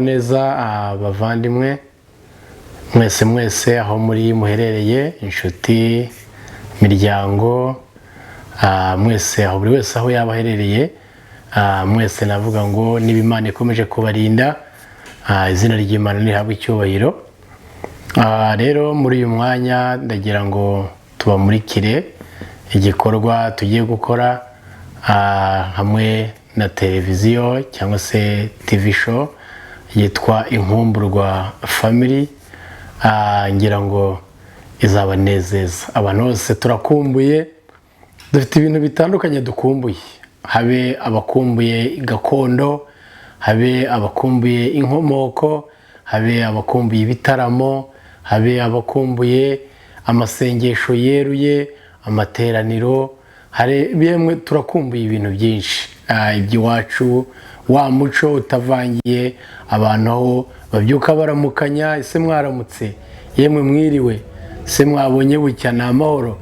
Muraho neza abavandimwe mwese mwese aho muri muherereye, inshuti, miryango, mwese aho buri wese aho yaba aherereye, mwese navuga ngo niba Imana ikomeje kubarinda, izina ry'Imana ntihabwe icyubahiro. Rero muri uyu mwanya ndagira ngo tubamurikire igikorwa tugiye gukora hamwe na televiziyo cyangwa se TV show yitwa Inkumburwa Family. Ngira ngo izabanezeza abantu bose. Turakumbuye, dufite ibintu bitandukanye dukumbuye, habe abakumbuye gakondo, habe abakumbuye inkomoko, habe abakumbuye ibitaramo, habe abakumbuye amasengesho yeruye, amateraniro, hari bimwe turakumbuye, ibintu byinshi. Iby'iwacu, wa muco utavangiye, abantu aho babyuka baramukanya: "Ese mwaramutse? Yemwe mwiriwe se? Mwabonye bucya? Ni amahoro?"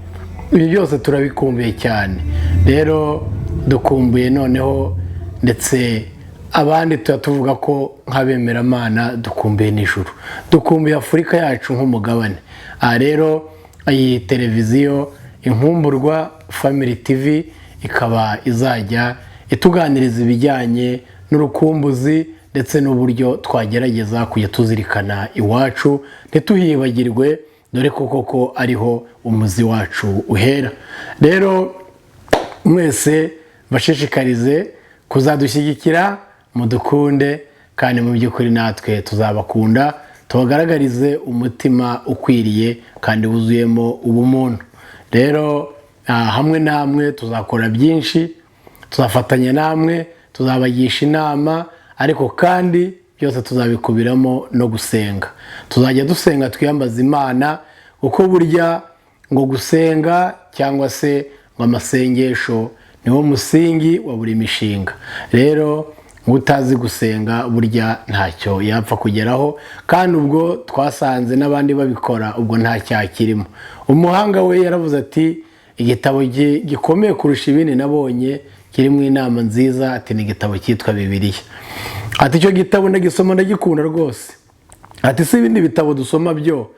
Ibi byose turabikumbuye cyane. Rero dukumbuye noneho ndetse abandi tuba tuvuga ko nk'abemeramana dukumbuye n'ijuru, dukumbuye Afurika yacu nk'umugabane. Aha rero iyi televiziyo Inkumburwa Family TV ikaba izajya ituganiriza ibijyanye n'urukumbuzi ndetse n'uburyo twagerageza kujya tuzirikana iwacu ntituhibagirwe, dore ko koko ariho umuzi wacu uhera. Rero mwese bashishikarize kuzadushyigikira, mudukunde, kandi mu by'ukuri natwe tuzabakunda, tubagaragarize umutima ukwiriye kandi wuzuyemo ubumuntu. Rero hamwe namwe tuzakora byinshi, tuzafatanya namwe, tuzabagisha inama, ariko kandi byose tuzabikubiramo no gusenga. Tuzajya dusenga, twiyambaza Imana, kuko burya ngo gusenga cyangwa se ngo amasengesho niwo musingi wa buri mishinga. Rero ngo utazi gusenga burya ntacyo yapfa kugeraho, kandi ubwo twasanze n'abandi babikora, ubwo nta cyaha kirimo. Umuhanga we yaravuze ati: "Igitabo gikomeye kurusha ibindi nabonye kirimo inama nziza," ati, "ni igitabo cyitwa Bibiliya." Ati: "Icyo gitabo ndagisoma, ndagikunda rwose." Ati: "Si ibindi bitabo dusoma byo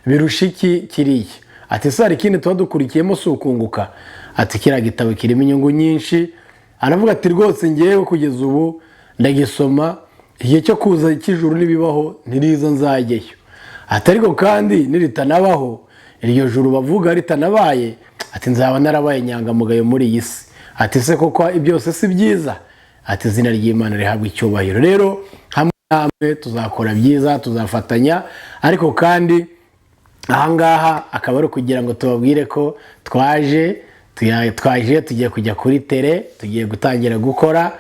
birusha iki kiriya?" Ati: "Se hari ikindi tuba dukurikiyemo, si ukunguka?" Ati: "Kiriya gitabo kirimo inyungu nyinshi." Aravuga ati: "Rwose ngewe kugeza ubu ndagisoma, igihe cyo kuza cy'ijuru nibibaho ntiriza nzajyeyo." Ati: "Ariko kandi niritanabaho, iryo juru bavuga ritanabaye," ati, "nzaba narabaye inyangamugayo muri iyi si." Ati: "Se koko byose si byiza?" Ati: "Izina ry'Imana rihabwa icyubahiro." Rero hamwe namwe tuzakora byiza, tuzafatanya, ariko kandi ahangaha akaba ari ukugira ngo tubabwire ko twaje, tugiye kujya kuri terrain, tugiye gutangira gukora,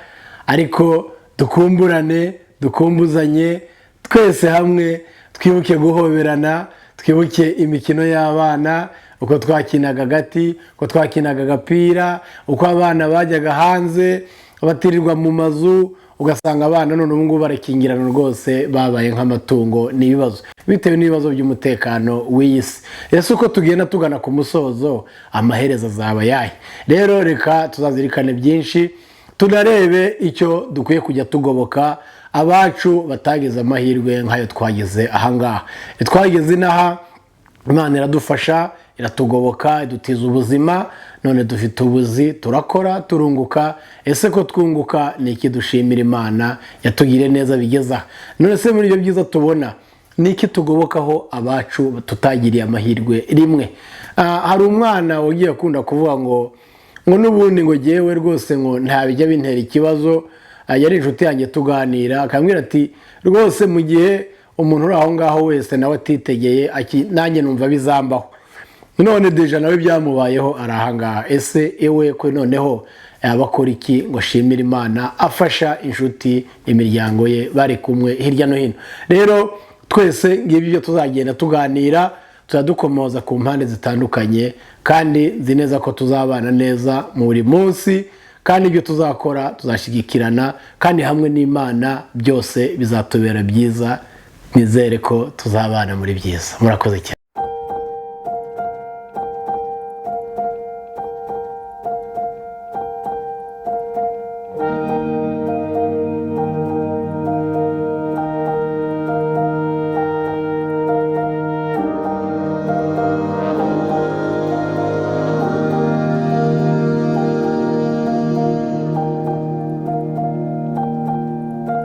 ariko dukumburane, dukumbuzanye twese hamwe, twibuke guhoberana, twibuke imikino y'abana, uko twakinaga agati, uko twakinaga agapira, uko abana bajyaga hanze batirirwa mu mazu, ugasanga abana none ubu ngubu barakingirana rwose, babaye nk'amatungo. Ni ibibazo bitewe n'ibibazo by'umutekano w'iyi si. Ese uko tugenda tugana ku musozo, amaherezo azaba ayahe? Rero reka tuzazirikane byinshi, tunarebe icyo dukwiye kujya tugoboka abacu batagize amahirwe nk'ayo twagize ahangaha. Twageze inaha, Imana iradufasha, iratugoboka, idutiza ubuzima, none dufite ubuzi, turakora, turunguka. Ese ko twunguka, ni iki dushimira Imana yatugiriye neza bigeze aha? None se muri ibyo byiza tubona, ni iki tugobokaho abacu tutagiriye amahirwe rimwe? Hari umwana wagiye akunda kuvuga ngo n'ubundi ngo ngewe rwose ngo ntabijya bintera ikibazo. Yari inshuti yanjye, tuganira akambwira ati: "Rwose mu gihe umuntu uri aho ngaho wese nawe atitegeye, nanjye numva bizambaho." None déjà nawe byamubayeho, ari ahangaha. Ese ewe ko noneho yaba akora iki ngo ashimire Imana, afasha inshuti, imiryango ye bari kumwe hirya no hino? Rero twese ngibyo ibyo tuzagenda tuganira, dukomoza ku mpande zitandukanye, kandi nzi neza ko tuzabana neza mu buri munsi, kandi ibyo tuzakora tuzashyigikirana, kandi hamwe n'Imana byose bizatubera byiza. Nizere ko tuzabana muri byiza. Murakoze cyane.